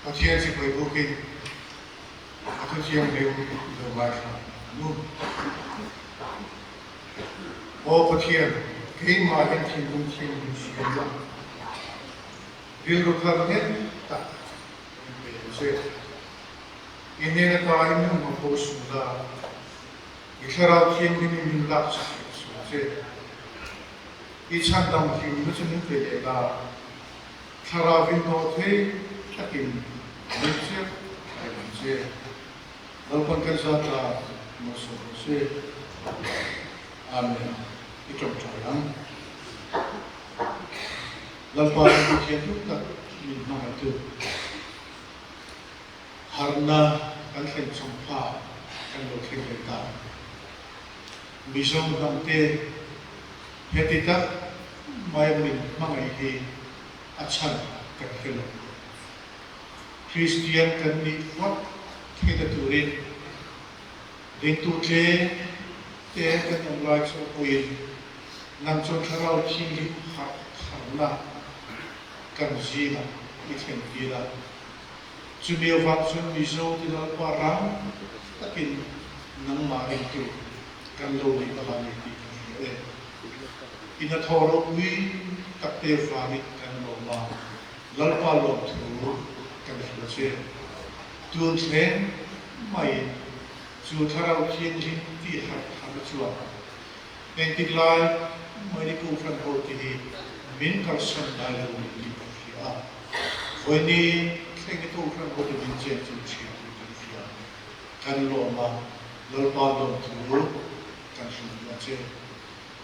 Pathian sipai bukin a thu thianghlim lo ngaithla ang u. Aw Pathian, keimah hian thinlung thianghlim siam la, rilru thar nghet tak min pe ang che. I hnen ata i nung a pawh sung la, i thlarau thianghlim in min lak chak leh sung che. I chhandam hlimna chu min pe leh la, thlarau in hnawh thei takin min chiah thai ang che. Lalpan kan zat la malsawm rawh se. Amen. I tawngtai ang. Lalpa chu Pathian duh tak min hmangaihtu. Harhna kan thlen chawng pha kan lo thleng leh ta. Mizo hnamte heti tak mai min hmangaih hi a chhan kan hre lo. Kristian kan nih phawt theihna turin ringtu tlem te kan awm lai chu a puiin nang chuan thlarau thianghlim harh tharna kan zingah i thlen tir a. Chumi avang chuan Mizo te Lalpa rang takin nangmah ringtu kan lo nei ta ni tih kan hria e. I hnathawh ropui tak te vangin kan lawm a, Lalpa lawmthu kan hria che. Tun thleng maiin chu thlarau thianghlim tih harh tharna chuan engtik lai mai ni Kohhran ho te hi min kalsan ngai lo ni tih kan hria a. Vawiini thleng ni Kohhran ho te min chen chu ṭhian tih kan hria. Kan lawm a, Lalpa lawmthu kan hrilh duh a che.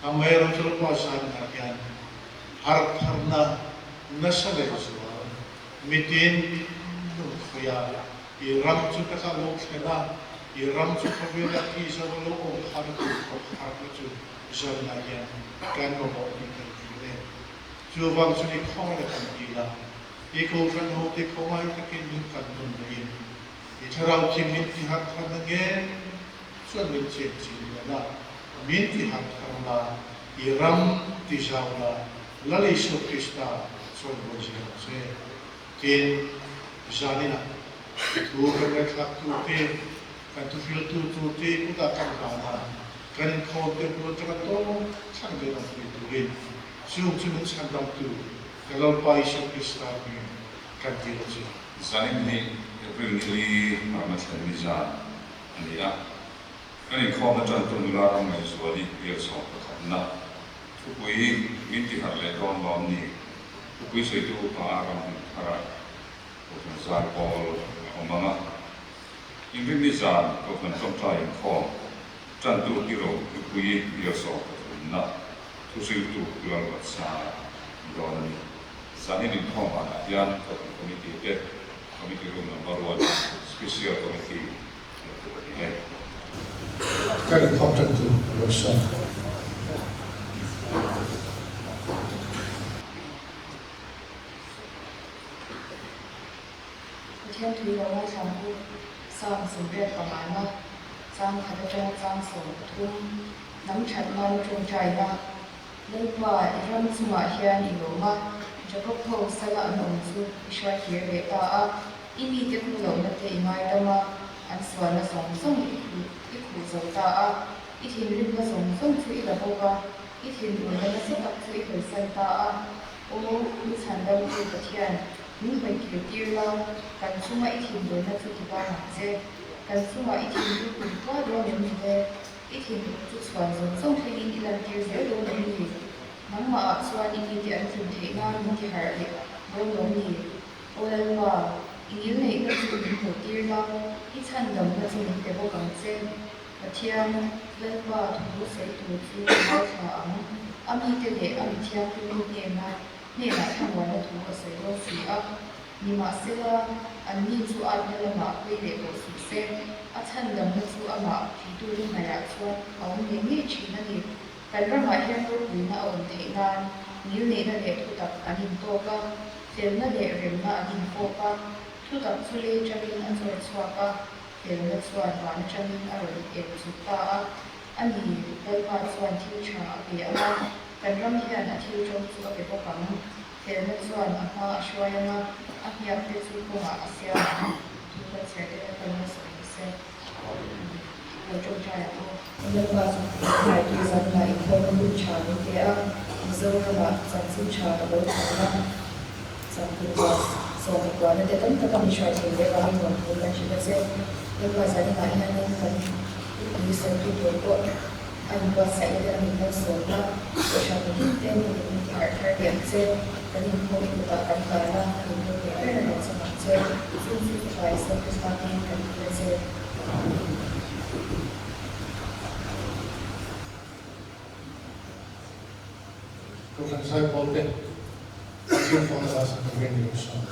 Amaherawhchu Lalpa zanah hian harh tharna nasa leh zual mitin lung khawih a, i ram chu ka tla lo thlen a, i ram chu khawvela thi zo a lo awm phahna tur khawp harhna chu zanah hian kan mamawh tih kan hria e. Chuvang chu ni khawngaih kan dil a, i Kohhran hote khawngaih takin min kan nun leh in i Thlarau Thianghlim ti harh tharna nge chuan min chen chin leh la, min ti harh thar la, i ram ti zau la, Lal Isua Krista chuan rawn zir ang che. Tin, zaninah thu kan ngaihthlak tu te, kan thuhriltu tur te kutah kan hlan a, kan inkhawm te hmun atanga tawng thlang deuh ang pui turin chung chu min chhandamtu ka Lalpa Isua Krista hming kan dil a che. Zanin hi April ni li harhna thlen ni zan a ni a. Kan inkhawmna tantu nula ram ngaihzuali bial sawm pakhatna thupui min ti harh leh dawn lawm ni? Thupui sawitu upa a ram hmun tharah Kohhran zar pawl a awm ang a. Inrinni zan Kohhran tawngtai inkhawm tantu hero thupui bial 13na thuhriltu Lalruatsanga ni dawn a ni. Zanin inkhawm banah hian Kohhran Committee te Committee Room Number One Special Committee neih tur a ni e. Ka inkhawm tan tur a lo sawm. Pathian tui lo ngaithlang u, Psalm 85 na, chang khat atanga chang 13, hnam that nan tawngtaina, Lalpa, i ram chungah hian i lawm a, Jakob ho sala an awm chu i hruai kir leh ta a, i mite khu lohna te i ngaidam a, an sualna zawng zawng i khuh i khuh zo ta a, i thinrimna zawng zawng chu i la bawk a, i thinurna nasa tak chu i hawisan ta a. Aw, mi chhandamtu Pathian, min hawi kir tir la, kan chunga i thinurna chu ti bang ang che. Kan chungah i thinur kum tual dawn em ni le? I thinur chu chhuan zawng zawng thlengin i lantir zel dawn em ni? Nangmahah chuan i mite an tlin theih nan min ti harh leh dawn lawm ni? Aw Lalpa, i ngilneihna chu min hmuh tir la, i chhandamna chu min pe bawk ang che. Pathian, Lalpa thu sawi tur chu a ngaithla ang. A mite leh a mithianghlim hnena hnenah thlamuanna thu a sawi dawn si a. Nimahsela, anni chu atna lamah hawi leh tawh suh se, a chhandamna chu amah thitute hnaihah chuan a awm ngei ngei thin a ni. Kan ramah hian ropuina a awm theih nan ngilneihna leh thutak an intawk a, felna leh remna an infawp a, thutak chu lei tangin a chawr chhuak a, felna chuan van atangin a rawn eng chuk ta a. A ni, Lalpa chuan thil tha a pe ang a, kan ram hian a thil tawng chu a pe bawk ang. Felna chuan a hma a hruai ang a, a hniakte chu kawngah a siam ang. Thu kan chhiar te Lalpan malsawm rawh se. Lo tawngtai ang aw. Lalpa chu hnaitu zanna inkhawmna hun tha min pe a, Mizoramah chanchin tha ka lo thawng a, Changkungah sawmpakuana te tam taka min hruai thei leh vangin nuam thu kan hrilh a che. Lalpa zaninah hianin kan thupui sawitu tur pawh a inbuatsaih te a min malsawmna kohhran mitin te hmuhin min ti harh thar leh ang che. Kan inkhawm i kutah kan hlan a, kan inhawng leh ber a lo chang ang che. Chung chu Fapa Isua Krista hmangin kan ti a che. Kohhran Zaipawl te Pathian fawng a sak turin i lo sawm.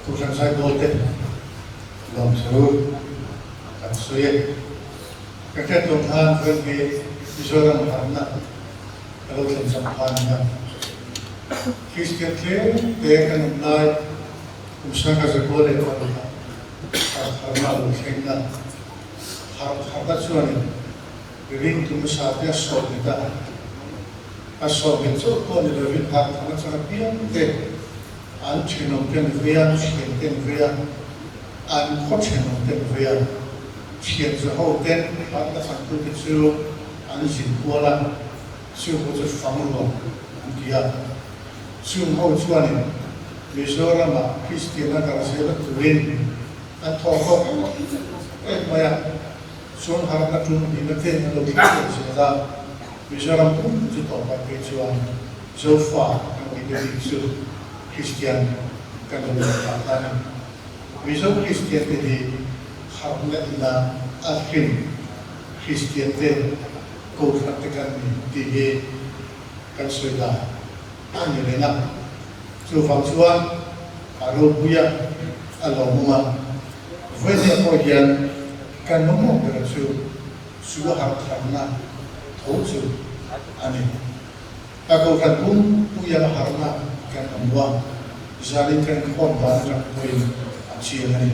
Kohhran Zaibawl te lawmthu kan sawi e. Ka hriat lo khan vawi hi Mizoram harna ka lo thlen chang khan a nia. Kristian tlem te kan awm lai kum sangha zakua leh parukah harna a lo thleng a. Harna chuanin ringtu hmasa te a sawm nghet a, a sawm nghet chauh pawh ni lovin harhna chang apiang te an thenawm ten vei a, thian ten vei a, an khaw thenawm ten vei a, thian zaho ten harhna changtute chu an zin kual a, chung ho chu fang ruang an ti a. Chung ho chuanin Mizoramah Kristianna kal zel turin an thawk hlawk em mai a, chuan harhna tum hnihna te an lo thleng leh zel a, Mizoram pum chu tawpah phei chuan Zofa kan tih te bik chu Kristian kan lo nih phah ta a ni. Mizo Kristian te hi harhna ina a hlim Kristian te Kohhran te kan ni tih hi kan sawi dan a ni reng a. Chuvang chuan a ropui a, a lawmawm a. Vawinia pawh hian kan mamawh ber chu chu a harh tharna tho chu a ni. Ka Kohhran pum puia a harhna kan mamawh a, zanin kan inkhawm dan atang pawhin a chiang a ni.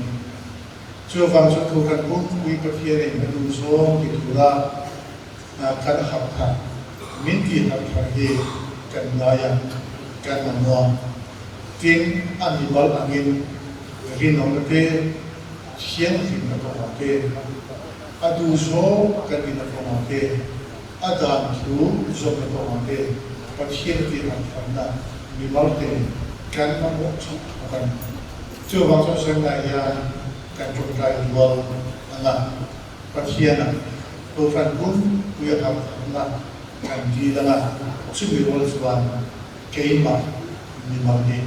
Chuvang chuan Kohhran pum pui Pathianin a duh zawng ti tura kan harh thar, min ti harh thar hi kan ngai a, kan mamawh a. Tin, a mimal angin rinawmna te, thianghlimna kawngah te, a duh zawng kan nihna kawngah te, a dan thu zawmna kawngah te Pathian a tih harh tharna mimal te kan mamawh chauh bawk a ni. Chuvang chuan Sangha hian kan tawngtai rual ang a, Pathiana Kohhran pumpuia harh tharna kan dil ang a, chumi rual chuan keimah mimal hi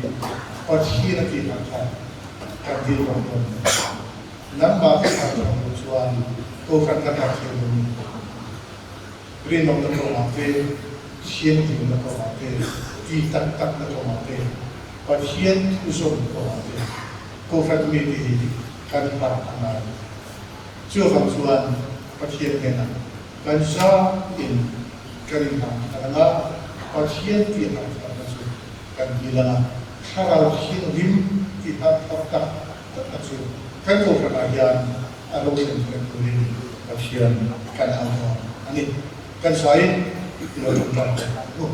Pathian a tih harh thar kan dil bawk dawn a ni. Nangmah ka harh thar lo chuan Kohhran kan harh thei lo a ni. Rinawmna kawngah te, thianghlimna kawngah te, tih tak takna kawngah te, Pathian thu zawmna kawngah te Kohhran mite hi kan harh a ngai. Chuvang chuan Pathian hnenah kan za in kan inhlang thar ang a, Pathian tih harh tharna chu kan dil ang a, Thlarau Thianghlim tih harh thar tak takna chu kan Kohhranah hian a lo thlen thlen turin Pathian kan au dawn a ni. Kan sain i lo ṭawngṭai ang u.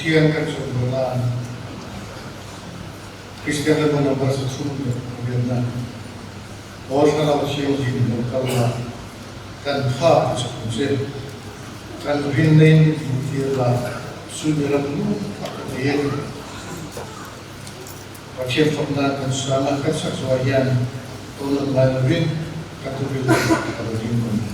Pathian kan chawimawi nan Kristian ram number 38na Aw Thlarau Thianghlim lo kal la, kan phak i chawm che, kan rinna in min hmuhtir la, chu mi ram nu tak a ni a ni. Pathian fak nan kan sang a, kan sak zawh hian tawn ngai lovin kan thupil a lo ding dawn a ni.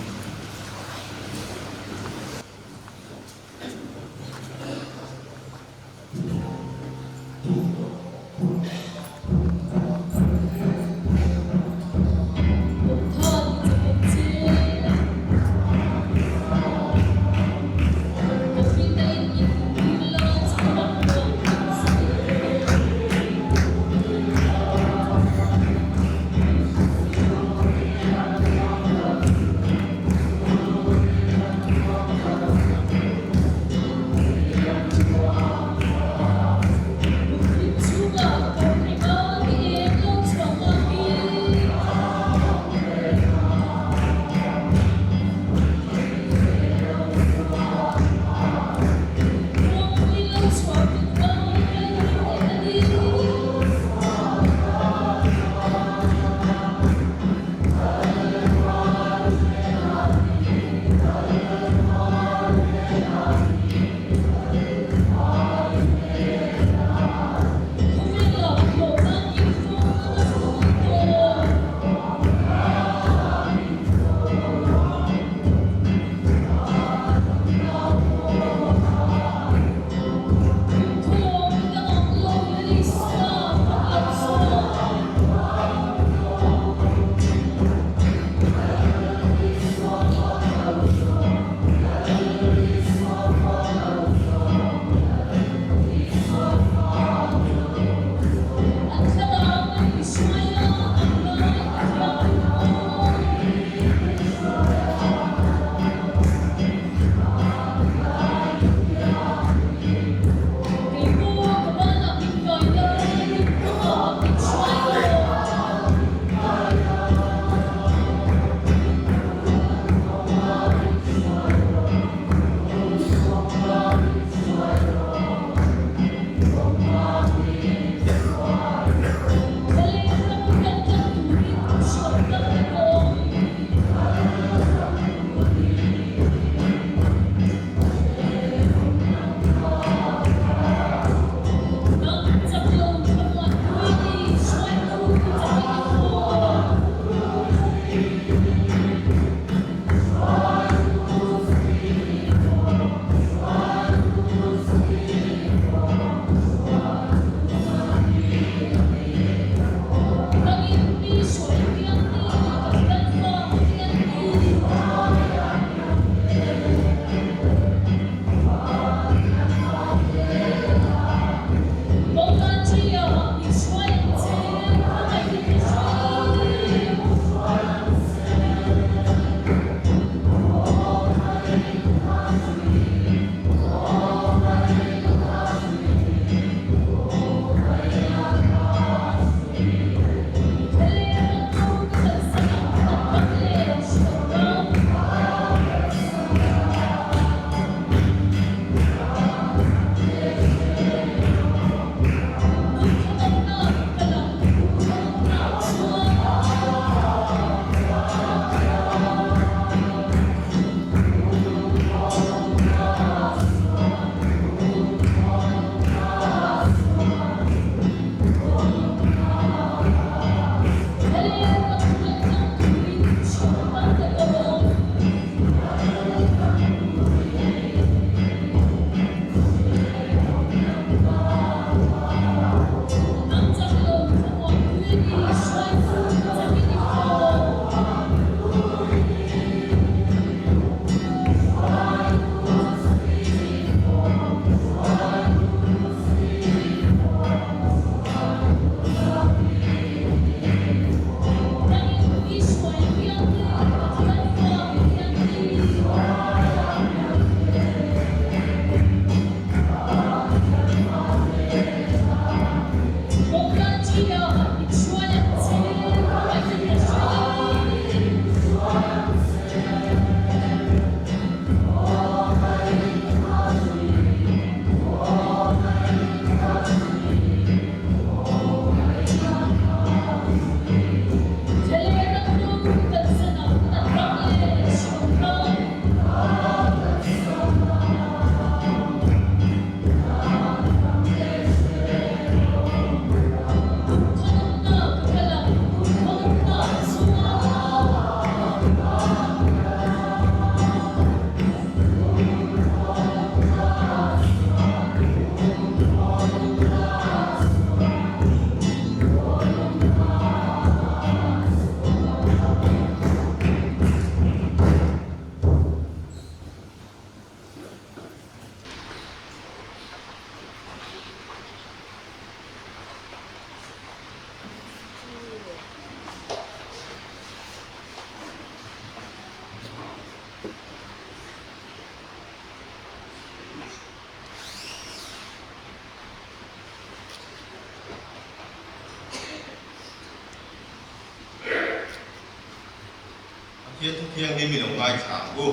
Thianghlim i lo ngaithla ang u.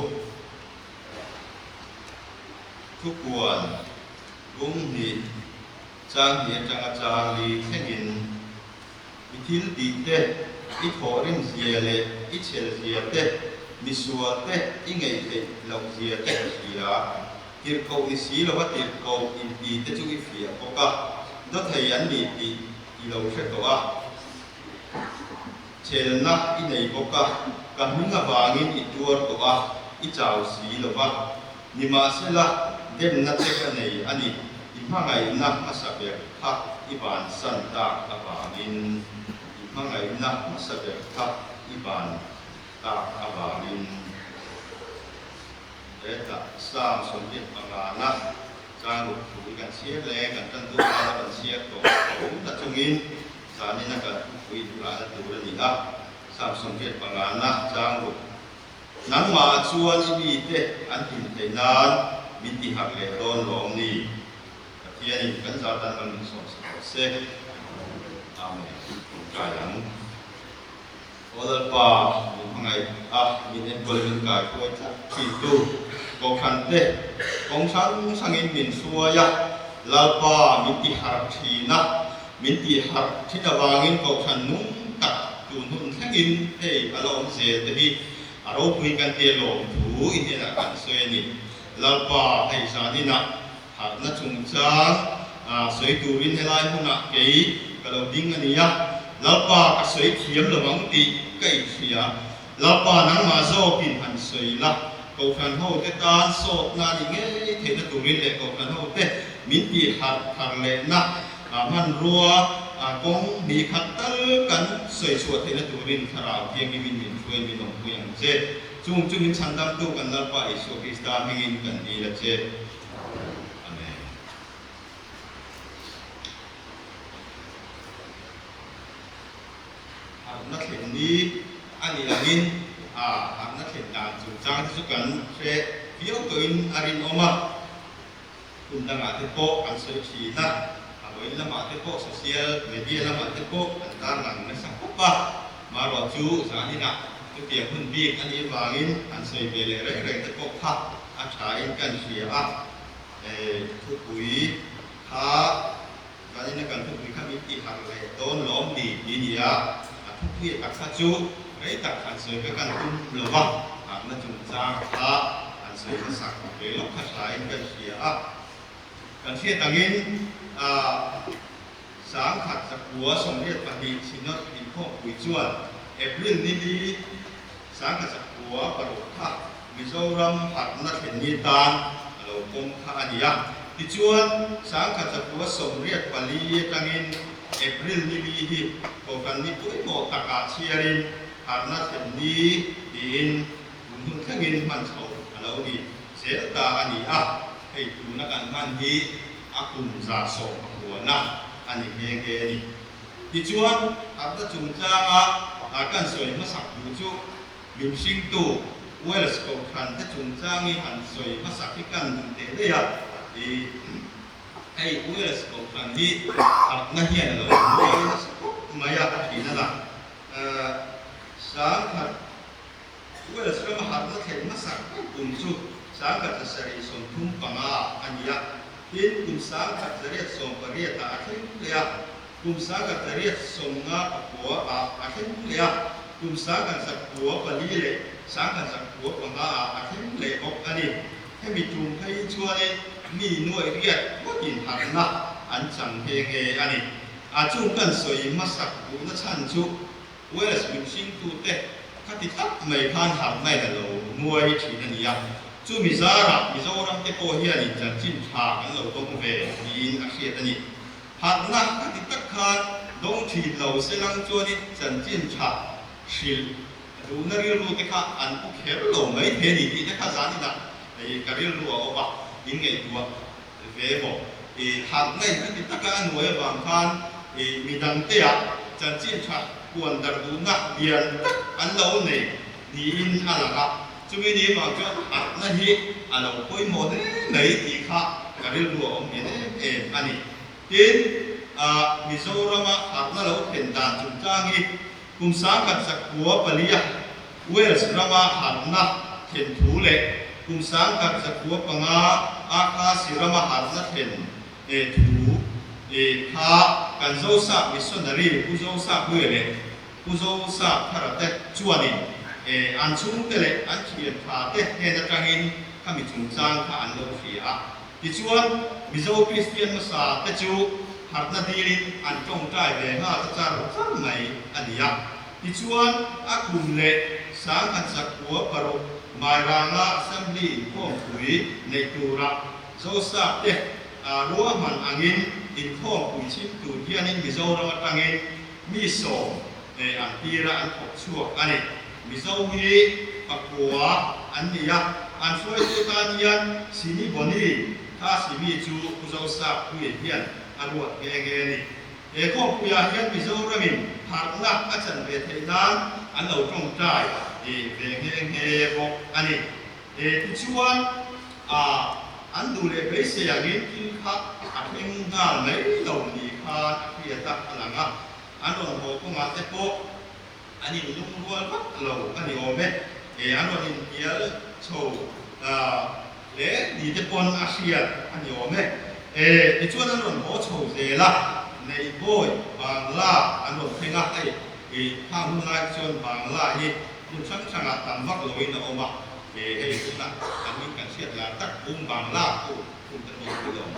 Thupuan bung hnih chang hnih atanga chang li thlengin i thil tih te, i thawhrim zia leh i chhel zia te, misual te i ngaihtheih loh zia te ka hria. Tirhkoh ni si lova tirhkoh inti te chu i fiah bawk a, dawthei an ni tih i lo hre tawh a. Chelna i nei bawk a, ka hming avangin i tuar tawh a, i chau si lo va. Nimahsela, demna che ka nei a ni, i hmangaihna hmasa ber kha i bansan tak avangin, i hmangaihna hmasa ber kha i ban tak avangin. Hetah Psalm 25na chang ruk thu hi kan chhiar leh kan tantu tana kan chhiar tawh tho na chungin Zanina kan thupui inrahna tur a ni a, Psalm 25na chang ruk. Nangmah chuan i mite an hlim theih nan min ti harh leh dawn lawm ni? Pathianin kan zah tan mal min sawm sak rawh se. Amen. Tawngtai ang. Aw Lalpa, min hmangaih a, min enkawl min kai hruai tlat thin tu Kohhran te kawng hrang hrangin min hruai a, Lalpa min ti harh thin a, min ti harh thin avangin Kohhran nung tak tun hun thlengin hei a la awm zel te hi a ropui kan tia lawm thu i hnenah kan sawi a ni. Lalpa, hei zaninah harhna chungchang sawi turin helai hmunah kei ka lo ding a ni a, Lalpa ka sawi thiam lo ang tih ka inhria. Lalpa nangmah zawkin han sawi la, Kohhran hote tan sawtna a nih ngei theihna turin leh Kohhran hote min tih harh thar lehna hmanrua kawng hnih khat tal kan sawi chhuah theihna turin Thlarau Thianghlimin min hruai min awmpui ang che. Chung chu min chhandamtu kan Lalpa Isua Krista hmingin kan dil a che. Amen. Harhna thlen ni a nih angin a harhna thlen dan chungchang te chu kan hre viau tawhin a rinawm a. Hun dangah te pawh kan sawi thin a, a vawiin lamah te pawh social media lamah te pawh kan tarlang nasa khawp a. Marawh chu zaninah chutiang hun bik a nih avangin han sawi ve leh reng reng te pawh kha a thain kan hria a. Thupui kha zanina kan thupui kha min tih harh leh dawn lawm ni tih a ni a, a thupui a tak kha chu rei tak han sawi vek an tum lo va, harhna chungchang kha han sawi hmasak ve lawk kha thain kan hria a. Kan hriat angin 1982 Synod inkhawmpui chuan April ni li 1906 kha Mizoram harhna thlen ni tan a lo pawm kha a ni a. Tichuan, 1984 atangin April ni li hi Kohhran ni pawimawh takah chhiarin harhna thlen ni tiin tun hun thlengin hman chho a lo ni zel ta a ni a. Hei tuna kan hman hi a kum 19 a ni nghe nghe a ni. Tichuan, harhna chungchanga kan sawi hmasak duh chu min hringtu Welsh Kohhran te chungchangin han sawi hmasak hi kan duh teh daih a. Hei Welsh Kohhran hi harhna hian a lo hnuai nasa khawp mai a, thin a lang. 1000 Welsh rama harhna thlen hmasak ber kum chu 1735 a ni a, tin kum 1808 ah a thleng leh a. Kum 1859 ah a thleng leh a, kum 1904 leh 1905 ah a thleng leh bawk a ni. Hemi tum phei chuanin mi nuaih riat ngawtin harhna an chang nghe nghe a ni. A chung kan sawi hmasak duhna chhan chu Wales mihringtute khati tak mai khan harhna in a lo nuai thin a ni a. Chumi zarah Mizoram te pawh hianin chanchin tha kan lo dawng ve niin a hriat a ni. Harhna ka ti tak khan dawng thin lo se lang chuanin chanchin tha hrilh duhna rilru te kha an pu kher lo mai thei a ni tih te kha zaninah ka rilru a awm a, in ngaihtuah ve maw? Harhna in ka ti taka a nuai avang khan midangteah chanchin tha puan darh duhna lian tak an lo nei niin a lang a, chumi ni vang chuan harhna hi a lo pawimawh hle mai tih kha ka rilru a awm nghen em em a ni. Tin, Mizorama harhna lo thlen dan chungchang hi kum 1904 a. Wales rama harhna thlen thu leh kum 1105 a Khasi rama harhna thlen thu kha kan Zosap missionary Pu Zosap Hluia leh Pu Zosap Thara te chuanin an chhungte leh an thian tha te hnen atangin khami chungchang kha an lo hria a. Tichuan, Mizo Kristian hmasa te chu harhna dilin an tawngtai ve nghal ta char char mai a ni a. Tichuan, a kum leh 1906 Mairanga Assembly inkhawmpui neih turah Zosap te ruahman angin inkhawmpui chhim tur hianin Mizoram atangin mi 10 an tira an thawk chhuak a ni. Mizo hi pakua an ni a, an hruaitu tan hian Sini Boni kha Simi chu Pu Zosap Puia hian a ruat nghe nghe a ni. He khawmpuiah hian Mizoramin harhna a chan ve theih nan an lo tawngtai ve nghe nghe bawk a ni. Tichuan, an duh leh beisei angin thil kha a thleng nghal mai lo ni khan a hriat a, a lang a. An rawn haw kawngah te pawh an inlungrual vak lo a ni awm e. An rawn inhnial chho hle ni te pawn a hriat a ni awm e. Tichuan an rawn haw chho zel a, Neihbawi Bangla an rawn thleng a, hei khang hun lai chuan Bangla hi hmun hrang hrangah tam vak loin a awm a, hei tunah kan hming kan hriat lar tak Bung Bangla khu hmun te pawh chu la awm.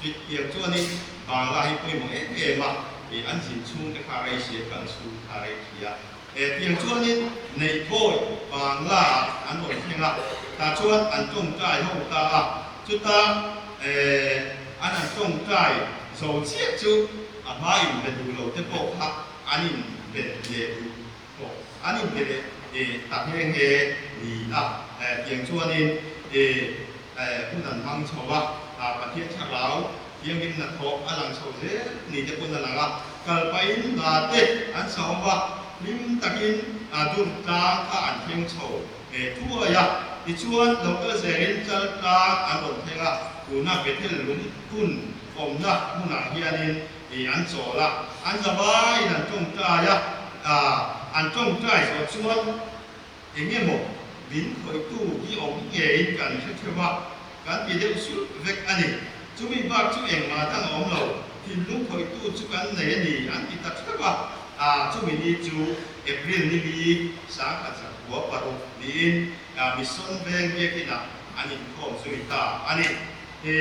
Chutiang chuanin Bangla hi pawimawh em em a, an zin chhung te kha rei sia kal chhung kha rei thei a. Tiang chuanin Neihbawi Bangla ah an rawn thleng a, tah chuan an tawngtai ho ta a, chuta an an tawngtai zo chiah chu a hma in be duh lo te pawh kha an in be leh duh tawh, an in be leh ta nghe nghe ni a. Tiang chuanin hun an hmang chho a, Pathian thlarau thianghlim hnathawh a lang chho zel ni te pawn a lang a, kal pahin hna te an sa awm a, hlim takin dur tlang kha an thleng chho thuai a, tichuan lo kal zelin chal tlang an rawn thleng a, tuna Bethel lung hun awmna hmunah hianin an chawl a, an zavaiin an tawngtai a, an tawngtai zawh chuan Eng emaw min khawihtu hi awm ngeiin kan hre theuh a, kan ti deuh sulh vek a ni. Chumi bak chu engmah dang a awm lo, thinlung khawihtu chu kan nei a ni an ti ta theuh a. A, chumi ni chu April ni li 1906 niin Mission Veng biakinah an inkhawm zui ta a ni. He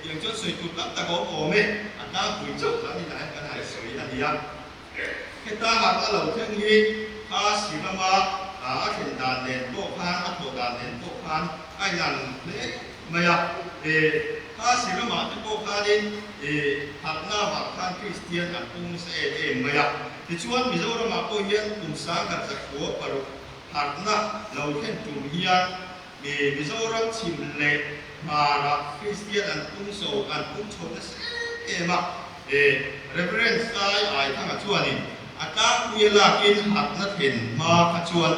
tiang chuan sawi tur tam tak a awm awm e, a tlangpui chauh kan inah hian kan han sawi a ni a. Heta harhna lo thleng hi kha Sirama a thlen dan nen pawh khan, a thawh dan nen pawh khan a inang hle mai a. Kha Sirama te pawh khanin harhna vang khan Kristian an pung nasa em em mai a. Tichuan Mizoramah pawh hian kum 1906 harhna lo thlen tum hian Mizoram chhim leh hmarah Kristian an pung so an pung chho nasa em em a. Reverend Sai Aithanga chuanin a tlangpuia lakin harhna thlen hma kha chuan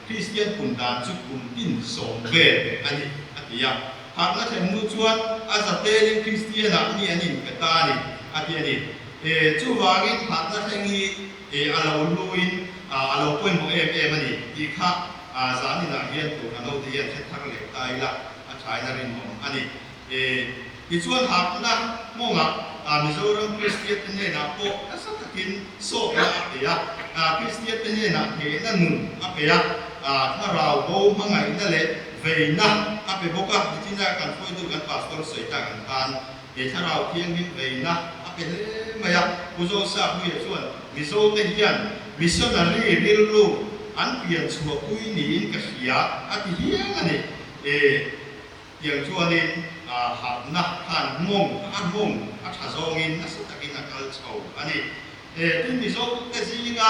Kristian pun dan chu kum tin 10 vel a ni a ti a. Harhna thlen hnu chuan a zatelin Kristianah mi an inpe ta a ni a ti a ni. Chuvangin harhna thleng hi a lo luin a lo pawimawh em em a ni tih kha zaninah hian tur a naute hian hre thar leh ta ila a thaina rinawm a ni. Tichuan harhna hmawngah Mizoram Kristian te hnenah pawh nasa takin sawtna a pe a, Kristian te hnenah hnehna nun a pe a, thlarau bo hmangaihna leh veina a pe bawk a. Nichina kan hruaitu kan Pastor sawi tak ang khan he thlarau thianghlim veina a pe hle mai a. Pu Zosap Hmuia chuan Mizo te hian missionary rilru an pian chhuahpui niin ka hria a ti hial a ni. Tiang chuanin harhna khan nghawng a nghawng a tha zawngin nasa takin a kal chho a ni. Tin Mizo te zinga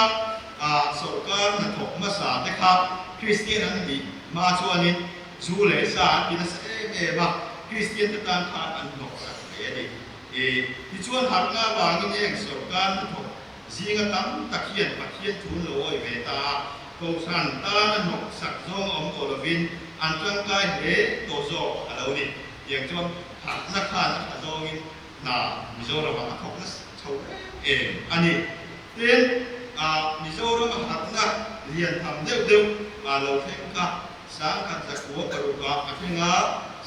sawrkar hnathawk hmasa te kha Kristian an nih hma chuanin zu leh sa an ti nasa em em a, Kristian te tan khan an hnawk sak hle a ni. Tichuan harhna avangin heng sawrkar hnathawk zinga tam tak hian Pathian thu an lo awi ve ta a, Kohhran tan a hnawk sak zawng a awm tawh lovin an tangkai hle tawh zawk a lo ni. Tiang chuan harhna khan a tha zawngin hna Mizoramah a thawk nasa chho em em a ni. Tin, Mizorama harhna lian tham deuh deuh a lo thleng kha 1600 ah a thleng a,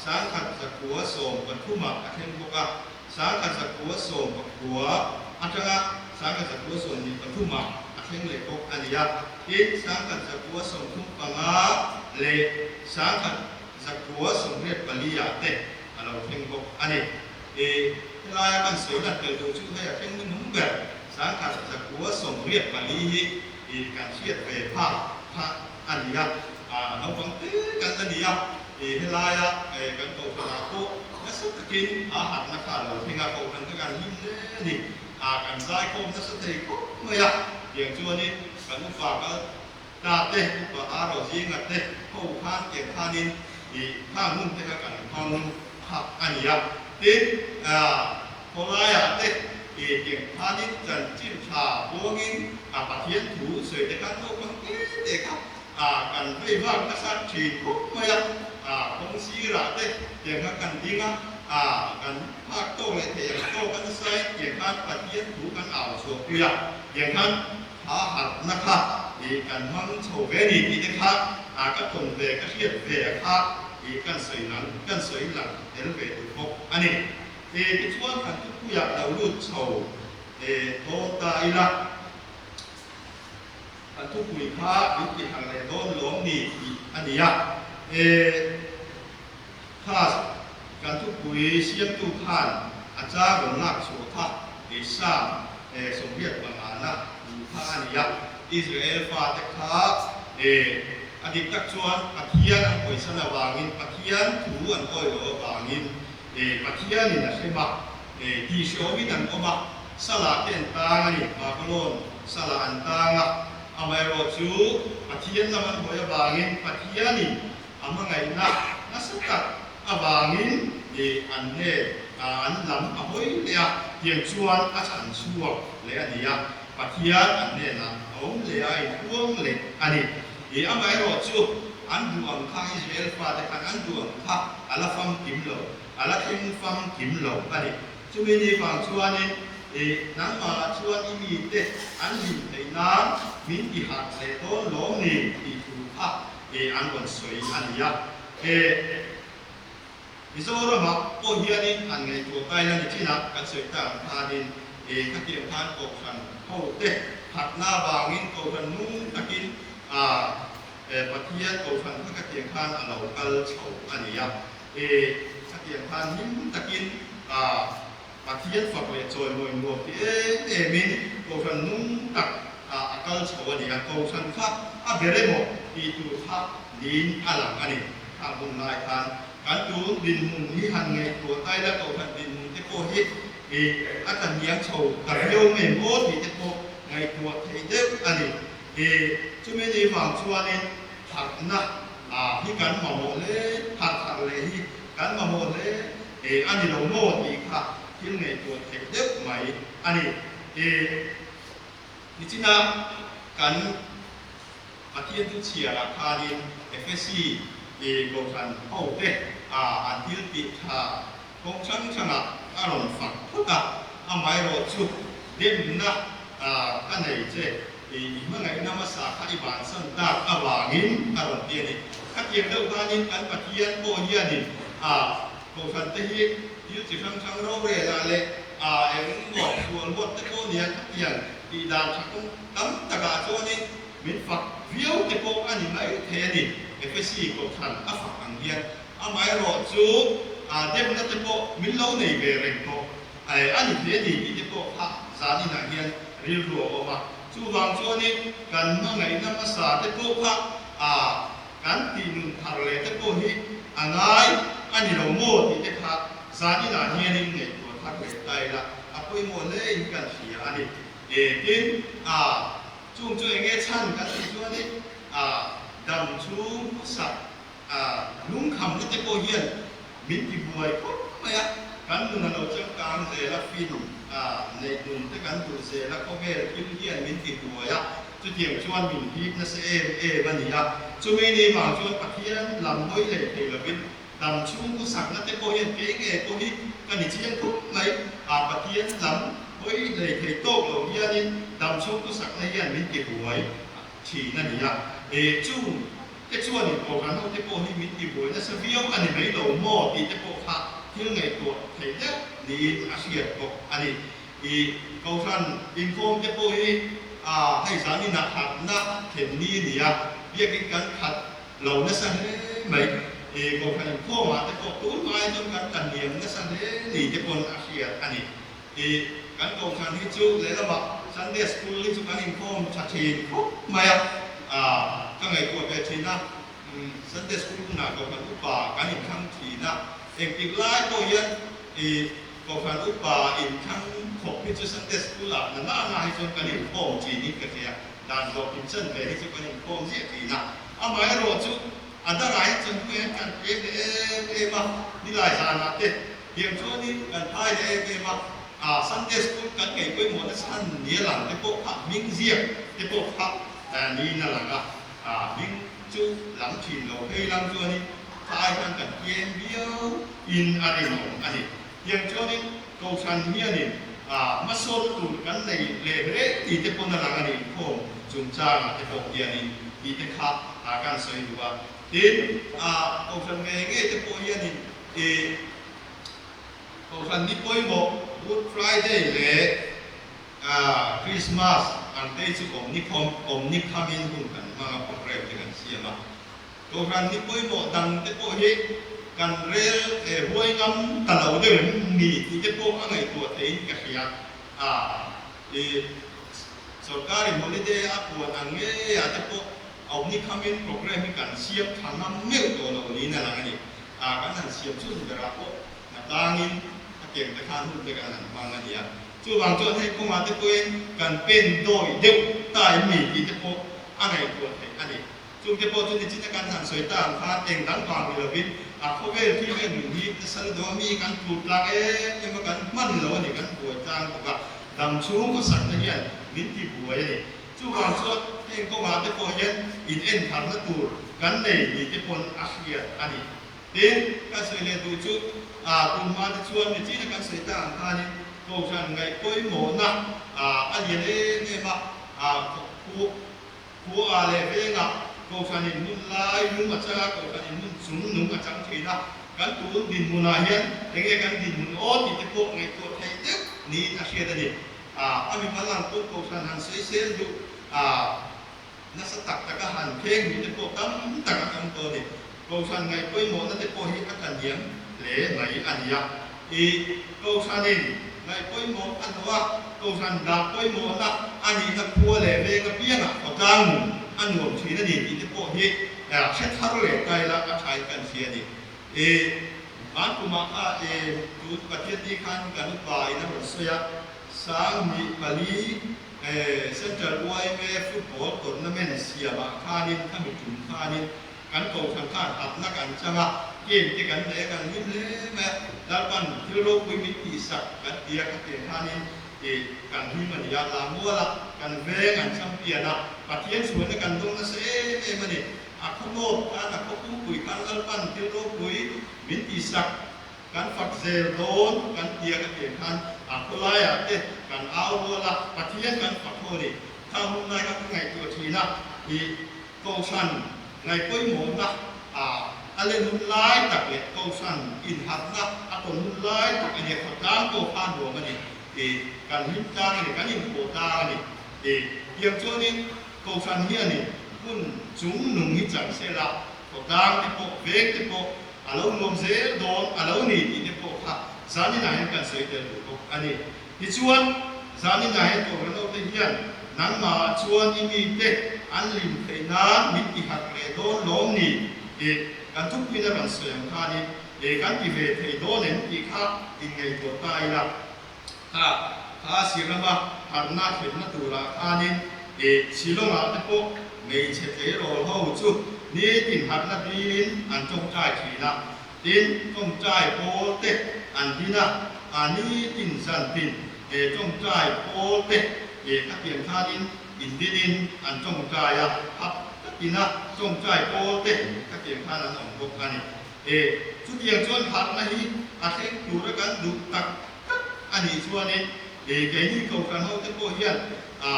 1113 ah a thleng bawk a, 1119 atanga 1923 ah a thleng leh bawk a ni a. Tin, 1935 leh 1984 ah te a lo thleng bawk a ni. I helaia kan sawi lan tel duh chu hei a thleng hnuhnung ber 1984 hi i kan hriat ve phak kha a ni a, naupang te kan la ni a, i helaia kan kohhranah pawh nasa takin a harhna kha a lo thleng a, kohhran te kan hlim hle a ni, kan zaikhawm nasa thei khawp mai a, tiang chuanin kan upa kal ta te, upa Aro zinga te ho khan tiang khanin i khang hun te kha kan hmang phak a ni a, tin khawlaiah te i tiang khanin chanchin tha buangin a Pathian thu sawi te khan naupang te te kha kan vei vak nasa thin khawp mai a, kawng sirah te tiang kha kan ding a, kan phak tawk leh thei ang tawk a nasa in tiang khan Pathian thu kan au chhuah pui a, tiang khan kha harhna kha i kan hmang chho ve ni tih te kha ka tawn ve ka hriat ve a kha i kan sawi lang kan sawi lang tel ve duh bawk a ni. E tichuan kan thupuiah lo lut chho e dawn ta ila, kan thupui kha min ti harh leh dawn lawm ni tih a ni a. E kha kan thupui siamtu khan a char rawn lak chhuah kha Keisam e 85 na duh kha a ni a. Israel fate kha e a dik tak chuan Pathian an hawisan avangin, Pathian thu an awi loh avangin e Pathianin a hrem a, e tihhreawmin an awm a, Salah te an tang a ni, Babylon Salah an tang a, amaherawhchu Pathian lam an hawi avangin Pathianin A hmangaihna nasa tak avangin i an hne an lam a hawi leh a, tiang chuan a chhan chhuak leh a ni a, Pathian an hnenah a awm leh a inpuang leh a ni. I amaherawh chu an duh ang kha Israel fate khan an duh ang kha a la famkim lo, a la thleng famkim lo a ni. Chumi ni vang chuanin i nangmah chuan i mite an hlim theih nan min ti harh leh dawn lawm ni tih thu kha e an rawn sawi a ni a. He Mizoramah pawh hianin han ngaihtuah kai la ni thin a, kan sawi tak ang khanin e khatiang khan Kohhran hote phatna avangin Kohhran nung takin a Pathian Kohhran kha khatiang khan a lo kal chho a ni a. E khatiang khan hlim takin a Pathian fak leh chawimawi nuam ti em emin Kohhran nung tak a kal chho a ni a, Kohhran kha a ber emaw tih tur kha niin a lang a ni. Khang hun lai khan kan tun dinhmun hi han ngaihtuah ta ila Kohhran dinhmun te pawh hi a tla hniam chho ta viau ngei maw tih te pawh ngaihtuah theih deuh a ni. Chumi ni vang chuanin harhna hi kan mamawh hle, harh harh leh hi kan mamawh hle. E, a ni lo maw tih kha thil ngaihtuah theih deuh mai a ni. E, nichina kan Pathian chu chhiarah khanin Efesi e Kohhran hote a an thil tih tha kawng hrang hrangah a rawn fak phut a, amaherawh chu demna ka nei che i hmangaihna hmasa kha i bansan tak avangin a rawn ti a ni. Khatiang deuh khanin kan Pathian pawh hianin a Kohhran te hi thil chi hrang hrang rorel ah leh a eng maw sual huat te pawh nia khatiang tih dan tha kawng tam takah chuanin min fak viau te pawh a ni mai thei a ni. Efesi Kohhran a fak ang hian amaherawh chu demna te pawh min lo nei ve reng tawh a ni thei a ni tih te pawh kha zan inah hian rilru a awm a. Chuvang chuanin kan hmangaihna hmasa te pawh kha Kan tih nun thar leh te pawh hi a ngai a ni lo maw tih te kha zaninah hianin ngaihtuah thar leh ta ila a pawimawh hle in kan hria a ni. E tin, a chung chu enge chhan kan tih chuanin a dam chhung hmasak a lungkhamna te pawh hian min ti buai khawp mai a, kan nun a lo changkang zel a, fin a neih nun te kan duh zel a, khawvel thil hian min ti buai a. Chutiang chuan min hip nasa em em a ni a, chumi ni vang chuan Pathian lam hawi leh thei lovin dam chhung khawsakna te pawh hian kei nge pawh hi ka ni chiang khawp mai a, Pathian lam hawi leh thei tawk lo hianin dam chhung khawsakna hian min ti buai thin a ni a. E chung te chuanin Kohhran hote pawh hi min tibuai nasa viau a ni mai lo maw tih te pawh kha thil ngaihtuah theih deuh niin a hriat bawk a ni. I Kohhran inkhawm te pawh hi a hei zan inah harhna thlen ni a ni a, biakin kan khat lo nasa hle mai. I Kohhran inkhawmah te pawh tun hmai chuan kan tla hniam nasa hle ni te pawn a hriat a ni. I kan Kohhran hi chu lehlamah Sunday School hi chu kan inkhawm tha thin khawp mai a, ka ngaihtuah ve thin a, Sunday School hunah Kohhran upa kan inthlang thin a, engtik lai pawh hian i Kohhran upa inthlang khawp hi chu Sunday School ah na na na hi chuan kan inkhawm thin in ka hria, dan zawh kim chan ve hi chu kan inkhawm ziah thin a, amaherawh chu a darah hi chuan hnuaiah hian kan tlem leh em em a, nilai zanah te Tiang chuanin kan phai leh em em a, ah Sunday School kan ngei pawimawhna chhan ni a lang te pawh kha hming ziak te pawh kha niin a lang a, ah hming chu lam thin lo phei lam chuanin phai khan kan tlem viau in a rinawm a ni. Tiang chuanin Kohhran hianin ah hmasawn tur kan nei leh hle tih te pawn a lang a ni inkhawm chungchangah te pawh hianin tih te kha kan sawi duh a. Tin, ah Kohhran ngei ngei te pawh hianin I Kohhran ni pawimawh Good Friday leh Christmas ang te chu awmnikhawm awmnikhamin hun kan hmang a, program te kan siam a. Kohhran ni pawimawh dang te pawh hi kan rel huai ngam ta lo deuh em ni tih te pawh a ngaihtuah theiin ka hria. I sorkarin holiday a puan ang ngeiah te pawh awmnikhamin program hi kan siam tha ngam meuh tawh lo niin a lang a ni. A kan han siam chhun berah pawh hna tlangin a keng te khan hun te kan han hmang a ni a. Chuvang chuan hei kawngah te pawhin kan pen dawi deuh ta em ni tih te pawh a ngaihtuah theih a ni. Chung te pawh chu nichin a kan han sawi ta ang khan eng dang vang ni lovin a khawvel thil vel nun hi nasa la deuh a mi kan tlur tlang em em a kan hman lo a ni kan buai tlang bawk a dam chhung khawsakna hian min ti buai a ni. Chuvang chuan heng kawngah te pawh hian in en tharna tur kan nei ni te pawn a hriat a ni. Tin, kan sawi leh duh chu a tum hma te chuan michina kan sawi ta ang khanin Kohhran ngaih pawimawhna a lian em em a, khua leh vengah Kohhran in hmun lai nung a chang a, Kohhran in hmun chung nung a chang thin a, kan tun dinhmunah hian enge kan dinhmun aw tih te pawh ngaihtuah theih deuh niin a hriat a ni. A mimal ang pawh Kohhran han sawi sel duh a, nasa tak taka han kheng duh te pawh tam tak an awm tawh a ni. Kohhran ngaih pawimawhna te pawh hi a tla hniam hle mai a ni a. I Kohhranin ngaih pawimawh a hnawh a, Kohhran dah pawimawhna a nihna khua leh veng apiangah khawtlang nun a nuam thin a ni tih te pawh hi hre thar leh taila a thain kan hria a ni. I van kumah kha i tun Pathian ni khan kan upa in a rawn sawi a, 2004 Central YMA Football Tournament siamah khanin khami tum khanin kan kohhran khan hatna kan chang a, game te kan nei a, kan hlim hle mai a, Lalpan thil ropui min tihsak kan ti a, khatiang khanin i kan hlim a ni a, Lamuala kan veng an champion a, Pathian chhuanna kan dawng nasa em em a ni. A khawmawp khan a khaw pumpui khan Lalpan thil ropui min tihsak kan fak zel dawn kan tia ka tiang khan a khawlaiah te kan au rual a, Pathian kan fak ho a ni. Khang hun lai kha ka ngaihtuah thin a, i Kohhran ngaihpawimawhna a a len hun lai tak leh Kohhran inharhna a tawn hun lai tak a nia, khawtlang pawh kha a nuam a ni, i kan hlim tlang a ni, kan inpawh tlang a ni. I tiang chuanin Kohhran hianin hun chung nung hi chang se la, khawtlang te pawh, veng te pawh a lo nuam zel dawn a lo ni tih te pawh kha zaninah hian kan sawi tel duh bawk a ni. Tichuan, zaninah hian Kohhran ho te hian nangmahah chuan i mite an lim theih nan min ti harh leh dawn lawm ni tih kan thupui na rawn sawi ang khanin kan ti ve thei dawn em tih kha inngaihtuah ta ila. Kha kha sir lama harhna thlenna turah khanin i Shillong-ah te pawh hmeichhe tleirawl ho chu nitin harhna dilin an tawngtai thin a, tin tawngtai pawl te an din a, a nitin zantin he tawngtai pawl te khatiang khanin indinin an tawngtai a, hap takin a tawngtai pawl te khatiang khan an awm bawk a ni. E, chutiang chuan harhna hi a thleng tura kan duh tak tak a nih chuanin e, keini Kohhran hote pawh hian a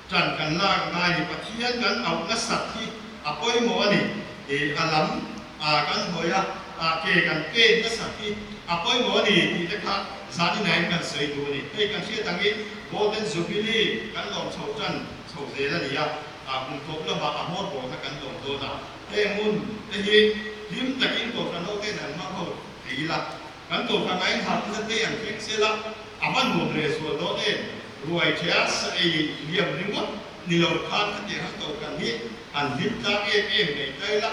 Ṭan kan lak ngai ni. Pathian kan auh nasat hi a pawimawh a ni. A lam kan hawi a, ke kan pen nasat hi a pawimawh a ni tih te kha zaninaiin kan sawi duh a ni. Hei kan hriat angin Golden Jubilee kan lawm chho ṭan chho zel a ni a, kum tawp lamah a hmawr bawlna kan lawm dawn a. Heng hun te hi hlim takin Kohhran hoten an hmang ho thei ila. Kan Kohhran a inharhna te an thleng sel a, a va nuam leh zual dawn em? Ruai thea sa ei liam ringawt ni lo khan khatiang han Kohhran hi han hlim tlang em em mai ta ila,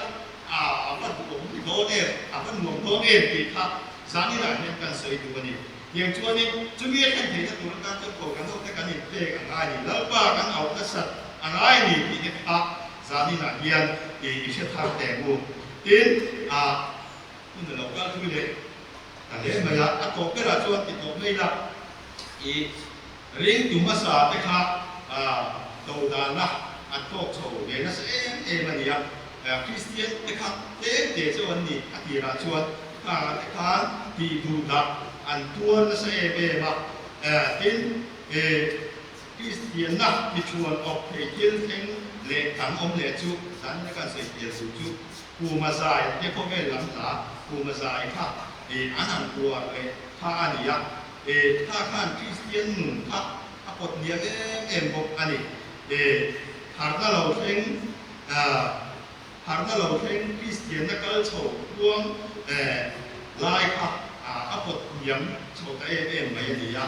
a a va duhawm dawn em, a va nuam dawn em tih kha zaninah hian kan sawi duh a ni. Tiang chuanin chumi a thlen theihna tur atan chuan Kohhran hote kan inpek a ngai a ni, Lalpa kan auh nasat a ngai a ni tih te kha zaninah hian i hre thar teh u. Tin, a. Hun a lo kal thui leh ta hle mai a, a tawp berah chuan ti tawp mai ila, i ringtu hmasa te kha do dana an tawk chho ve nasa em em a ni a, Kristian te kha tlem te chu an ni a tirah chuan khangah te khan tih duh dah an tuar nasa em em a, tin Kristianna mithuan awk thei thil thleng leh dang awm leh chu zan ina kan sawi tel duh chu Kuma zai te khawvel lam hla Kuma zai kha e an han uar leh kha a ni a, e kha khan Kristian nun kha a pawt hniam em em bawk a ni. E harhna lo thleng a harhna lo thleng Kristianna kal chho tluang e lai kha a a pawt hniam chho ta em em mai a ni a,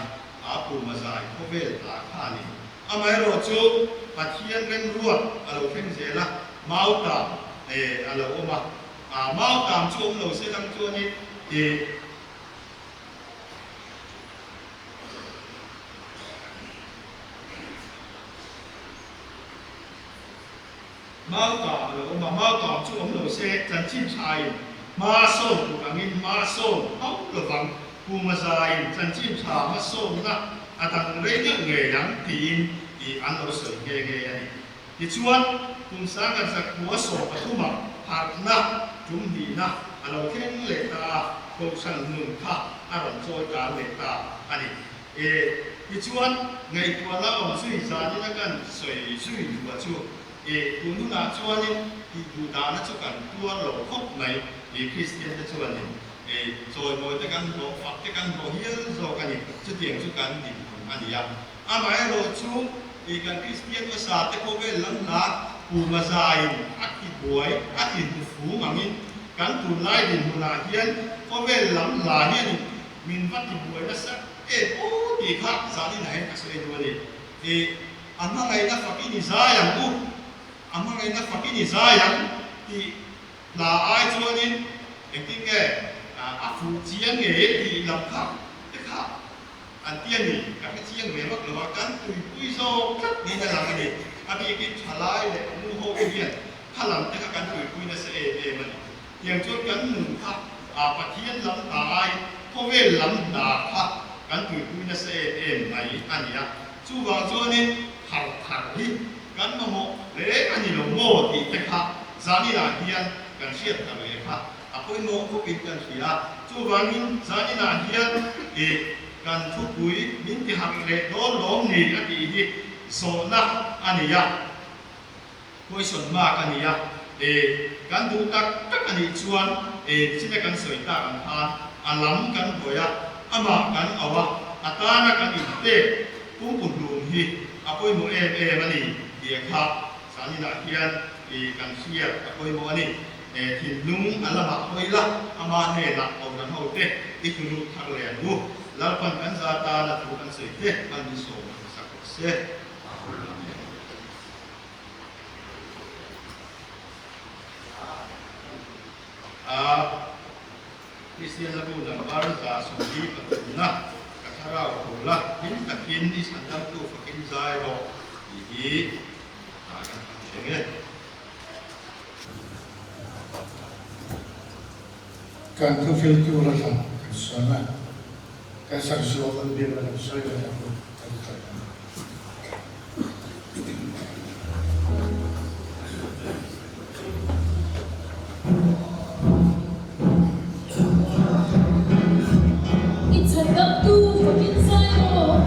a Kuma zai khawvel hla kha a ni. Amaherawhchu Pathian remruat a lo thleng zel a, Mautam e a lo awm a, a Mautam chu awm lo se lang chuanin e Mautam a lo awm a, Mautam chu awm lo se chanchin thain hma sawn tuk angin hma sawn hauh lovang. Kum a zaiin chanchin tha hmasawnna a dang rei deuh ngei ang tiin i an lo sawi nghe nghe a ni. Tichuan, kum sangkhat zakhua 13 ah harhna tum hnihna a lo thleng leh ta a, kohhran nun kha a rawn chawi kal leh ta a ni. E, tichuan, ngaihtuahna awm zui zanin a kan sawi zui duh a chu, e, tun hunah chuanin tih duh dahna chu kan tuar lo khawp mai, e, Kristian te chuanin. Ei, chawimawi te kan hlawh, fak te kan hlawh hial zawk a ni. Chutiang chu kan dinhmun a ni a. Amaherawh chu, ei kan Kristian hmasa te khawvel lam hla kuma zaiin a ti buai, a ti hnu fum angin kan tunlai dinhmunah hian khawvel lam hla hianin min va ti buai nasa em aw tih kha zanin ah hian ka sawi duh a ni. Ei, a hmangaihna fakin i zai ang u, a hmangaihna fakin i zai ang tih Hla ai chuanin engtin nge a fuh chiang nge tih lam kha te kha an ti a ni, ka hre chiang ve vak lo a, kan tuipui zawk tlat niin a lang a ni. A bikin thalai leh nu ho te hian kha lam te kha kan tuipui nasa em em a ni. Tiang chuan kan nun kha Pathian lam hna ai khawvel lam hna kha kan tuipui nasa em em mai a ni a. Chuvang chuanin harh thar hi Kan mamawh hle a ni lo maw tih te kha zaninah hian kan hriat ta ve kha a pawimawh khawpin kan hria a. Chuvangin zaninah hian i kan thupui min ti harh leh dawn lawm ni a tih hi zawhna a ni a, question mark a ni a. I kan duh tak tak a nih chuan i china kan sawi tak ang khan a lam kan hawi a, amah kan auh a, a tana kan inpek pumpuhlum hi a pawimawh em em a ni tih kha zaninah hian i kan hriat a pawimawh a ni. Thinlung a lamah hawi la, ama hnenah kohhran hote i tunu thar leh ang u. Lalpan kan za tana thu kan sawi te hman ni sawm sak rawh se. Amen. A. Kristian la bu number 73 na ka thlarau tho la, hlim takin i chhandamtu fakin zai rawh tih hi kan han thleng e. Kan thufiltu la thlang kan sawn a, kan sak zual an biak la kan sawi leh ang u kan ti tawh ang. I chhandamtu fakin zai rawh.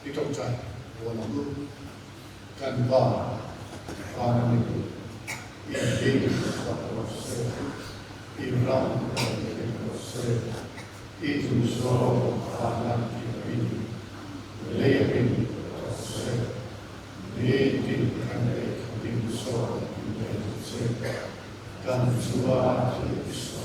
I tawngtai bual ang u. Kan Pa, Van a ni. I hming fak rawh se. I ram rawn thleng rawh se. I duhzawng Van a tih angin lei angin rawh se. Nitin kan ei khatin sawn in pe ang che. Kan chunga thil i sawi.